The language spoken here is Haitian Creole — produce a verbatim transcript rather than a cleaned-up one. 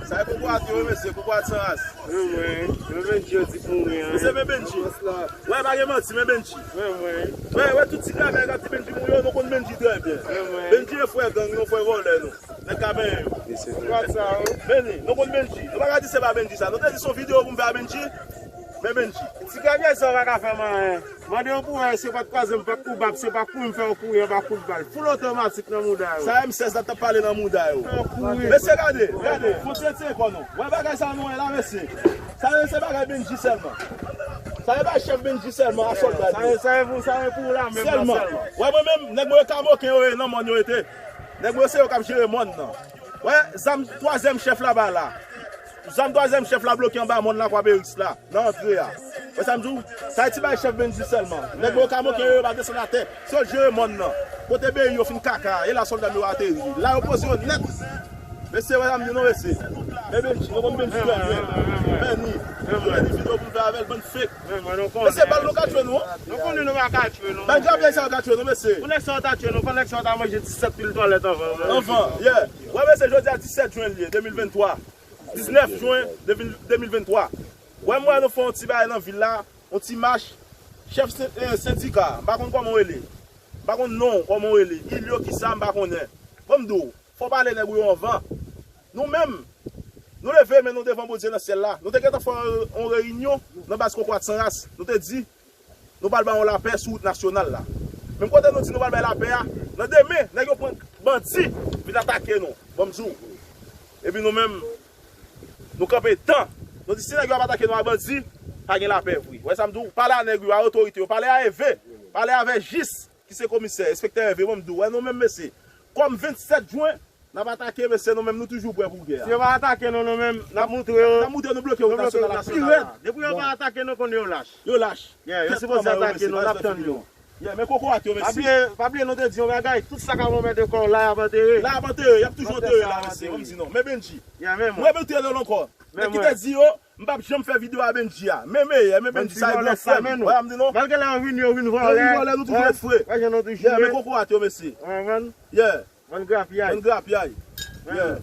Sa e kokorat yo, mesye, kokorat san ras. Men mwen, men Bendji yo di pou mwen. Mesye, men Bendji. Wè, pa gen manti, men Bendji. Men mwen. Wè, wè, tout ti gravè k ap di Bendji pou yo, nou konn Bendji trè byen. Men mwen. Bendji e frè gang, nou frè vòlè, nou. Nèg ka benyen yo. Kokorat sa, wi. Vini, nou konn Bendji. Nou pa ka di se pa Bendji sa. Nou te di se yon videyo pou m fè a Bendji. Men Bendji. Ti gravè sa w pa ka fè m anyen. Mande yon kouraj, se pa twazyèm, pa koubap, se pa kouri m fè yon kouri anba kout bal. Full otomatik nan mouda yo. Sa M sèz la t ap pale nan mouda yo. Fè yon kouri. Mesye, gade, gade, fon tete kò nou. Wè bagay sa nou wè la, mesye. Sa yo se bagay Bendji sèlman. Sa yo bay chèf Bendji sèlman a sòlda yo. Sa yo, sa yo pou, sa yo pou la menm nan sèlman. Wè mwen menm, nèg mwen yo kamoken yo ye nan mòn yo rete. Nèg mwen yo se yo k ap jere mòn nan. Wè, zam twazyèm chèf la ba la. Zam twazyèm chèf la bloke anba mòn la kwa Beris la. Nan antre a. Wè sa m di w, sa e ti bay chèf Bendji sèlman. Nèg yo kamoken yo pa desann atè. Se yo jere mòn nan. Kote beyi yo fin kaka, e la sòlda m yo ateri. La yo poze yo nèt. Mesye, wè sa m di nou, mesye. Men Bendji, nou konn Bendji trè byen. Vini, vini videyo pou n fè avè l, bann fake. Mesye, bal nou ka tchwe nou. Nou konnen nou pa ka tchwe nou. Bal grapyay sa yo ka tchwe nou, mesye. Pou nèg sa yo ta tchwe nou, fò nèg sa yo ta manje disèt pil twalèt anvan. Anvan, yeah. Wè, mesye, jodi a disèt jen l ye, de mil venntwa. Diznèf jen de mil venntwa. Wè, m wè nou fè yon ti bagay nan vil la, yon ti mach. Chèf sen-, eh, sendika, m pa konn kòman w rele. M pa konn non w, kòman w rele. Ilyo kisa, m pa konnen. Ban m di w, fò w pale nèg ou yo anvan. Nou menm, nou leve men nou devan Bondye nan syèl la. Nou te gentan fè yon, yon reyinyon nan baz Kokorat San Ras. Nou te di, nou pral bay yon lapè sou wout nasyonal la. Menm kote nou di nou pral bay lapè a, nan demen, nèg yo pran bandi vin atake nou. Ban m di w. Epi nou menm, nou kanpe tan. Nou di si nèg yo ap atake nou a bandi, pa gen lapè vre. Wè sa m di w? Pale a nèg yo, a otorite yo, pale a Eve, pale avè jis ki se komisè, enspektè Eve, ban m di w. Wè nou menm mesye, kòm vennsèt jen, n ap atake mesye, nou menm nou toujou prè pou gè a. Si yo pa atake nou, nou menm, n ap moutre yo. N ap moutre yo, nou bloke wout nasyonal la pi rèd. Depi yo pa atake nou, konnen yo lach. Yo lach. Yeah, yo sipoze atake nou, n ap tann yo. Yeah, men kokorat yo, mesye. Pa bliye, pa bliye nou te di yon bagay, tout sa k ap anmède kò w la, y ap antere. La y ap antere, y ap toujou antere la, mesye, ban m di non. Men Bendji. Yeah, men mwen. Mwen Bendji ankò. Nèg ki te di yo, m p ap janm fè videyo a Bendji a. Men meyè, men Bendji sa e gran frè m. Wè sa m di non. Malgre lè yo vini, yo vin vòlè. Yo vin vòlè, nou toujou ret fre. Wè jan nou toujou ye. Yeah, men kokorat yo, mesye. Wè, man. Yeah. Bann grapyay. Bann grapyay. Yeah.